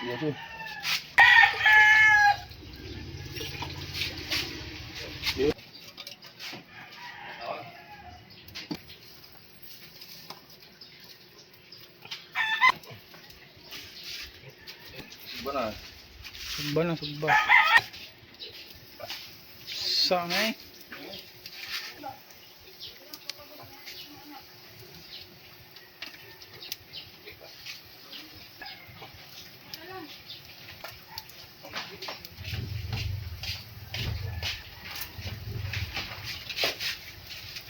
Iya. Sugba na. Sugba na, sugba. Saan eh?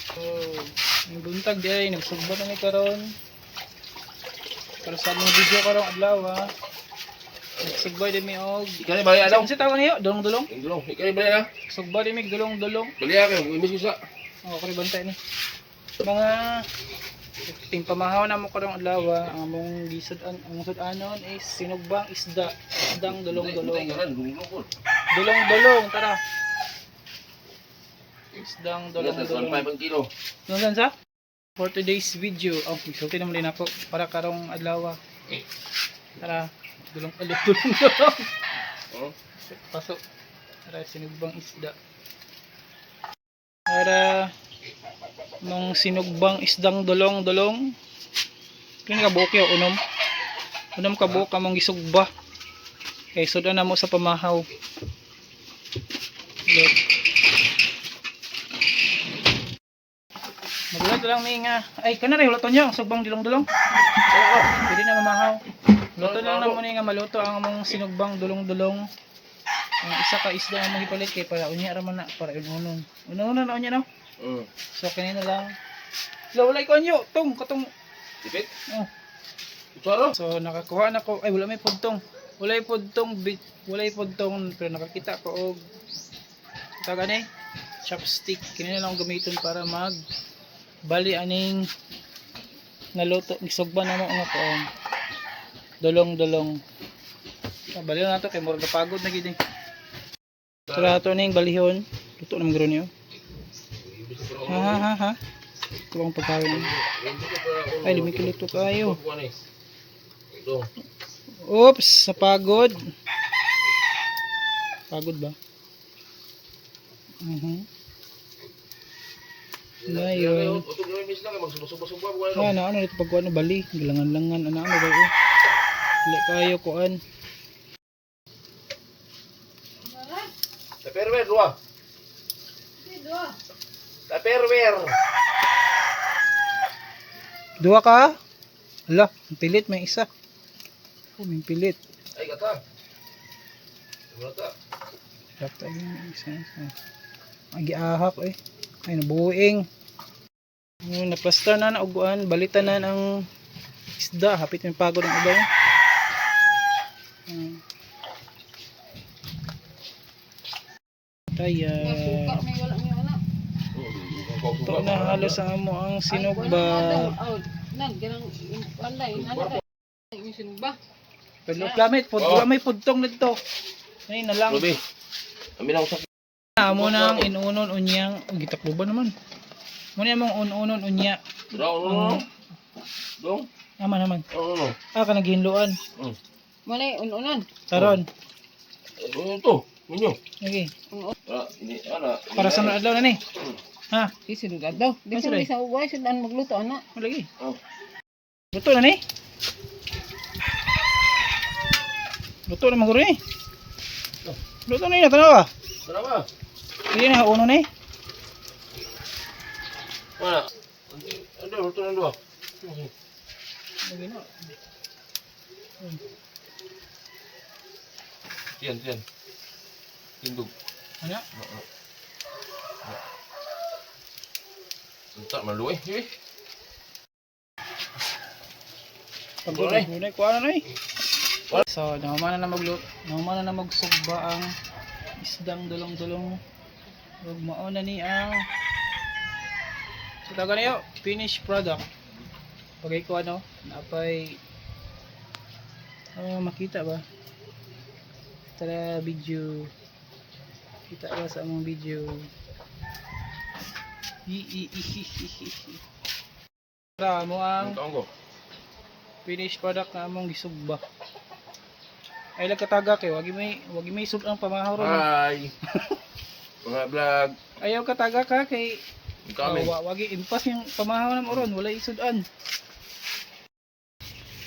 So, yung buntag di ay nagsugba na ni karon. Para sa among video karong adlaw ha. Nagsugba di mi og Ikaw ni bali Ano alaw. sa tawag niyo? Dulong-dulong? Yung dulong. Ikaw ni bali na. Sugba di mig dulong-dulong. Bali ka, imis ko sa. Oh, kare bantay ni. Mga tingpamahaw na mo karong adlaw, ah. Ang among gisud-an, ang sud-anon is sinugbang isda, isdang dulong-dulong. Dulong-dulong. Dulong-dulong, tara. Isdang dulong-dulong. 1.5 kilo. Nundan sa? For today's video. Oh, gisulti naman din ako para karong adlaw. Ah. Tara, dulong dulong dulong. Oh. Pasok. Tara, sinugbang isda. Tara, nung sinugbang isdang dulong-dulong. Kini ka buok yo, unom. Unom ka buok among gisugba. Kay sudan na mo sa pamahaw. Look. Magulat lang ni nga. Ay, kana rin luto niyo ang sugbang dulong-dulong. Pwede na mamahaw. Luto na lang mo ni nga maluto ang among sinugbang dulong-dulong. Ang isa ka isda ang magipalit kay para unya ra man na para unon. Unon na unya no. So kini na lang. Wala wala ko anyo tong katong Ipit. Oh. Ito. So nakakuha na ko ay wala may pudtong. Wala pudtong wala pudtong pero nakakita ko og tawag ani chopstick. Kini na lang ang gamiton para mag bali aning naluto gisugba na mo nga kuon. Dulong-dulong. Ah, bali na nato kay murag napagod na gid eh. Tara ato ning balihon. Luto na man niyo. Ha ha ha ha. Ito ang pagkain. Ay, lumikilito kayo. Oops, napagod. Pagod ba? Mhm. Ngayon. Ano, ano ito pag ano bali, gilangan-langan ano ano ba eh. Dili kayo kuan. Tupperware, dua. Tupperware. Duha ka? Ala, ang pilit may isa. Oh, may pilit. Ay, kata. Wala ta. Dapat yung isa, isa. Ay, giahak eh. Ay, nabuing. Yung naplastar na na uguan, balitan na ang isda. Hapit may pagod ang iba eh. Kaya, ito na halos ang amo ang sinugba. Pero gamit, pud, wala may pudtong nito. Ay, na lang. Ruby. Amin ako sa Amo nang inunon unyang, oh, gitakbo ba naman? Muna among ununon unya. Dong, no, no. Dong. Aman naman. No, no. Ah, kanang gihinloan. Malay, ununan. Taron. Ano to? Minyo. Okay. Wala, ini ana. Para sa adlaw na ni. Ha? Di sinugad daw. Di Asa rin? sa uway, sudan magluto, ana. Ano lagi? Oh. Luto na ni. Luto na maguro ni. Luto na ni, tanawa. Tara ba? Hindi na uno ni. Wala. Ano, luto na dua. Lagi na. Tiyan, tiyan. Tindog. Ano? Unta malu eh. Eh. Pagod Wala na, wala kuha na ni. So, nahuman na magluto, nahuman na magsugba ang isdang dulong-dulong. Ug mao na ni ang. So, taga niyo, finished product. Pagay ko ano, napay oh, makita ba? Tara video. Kita ba sa among video? I i i i i i. Tara mo ang Ang taong ko. finished product na among gisugba. Ay lang kataga kay wagi may sud ang pamahaw ron. Hi. Mga vlog. Ayaw kataga ka kay Kami. Oh, wagi impas yung pamahaw na mo ron, wala isudan.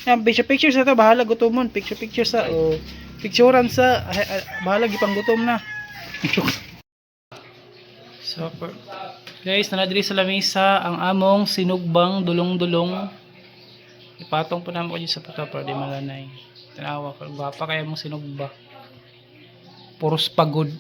Yan, picture picture sa to, bahala gutomon, picture picture sa oh, picturean sa ay, ay, bahala gipanggutom na. So, guys, naa diri sa lamesa ang among sinugbang dulong-dulong. Ipatong pa namo kayo sa puta para di malanay. Tanawa ko, gwapa kaya mong sinugba. Puros pagod.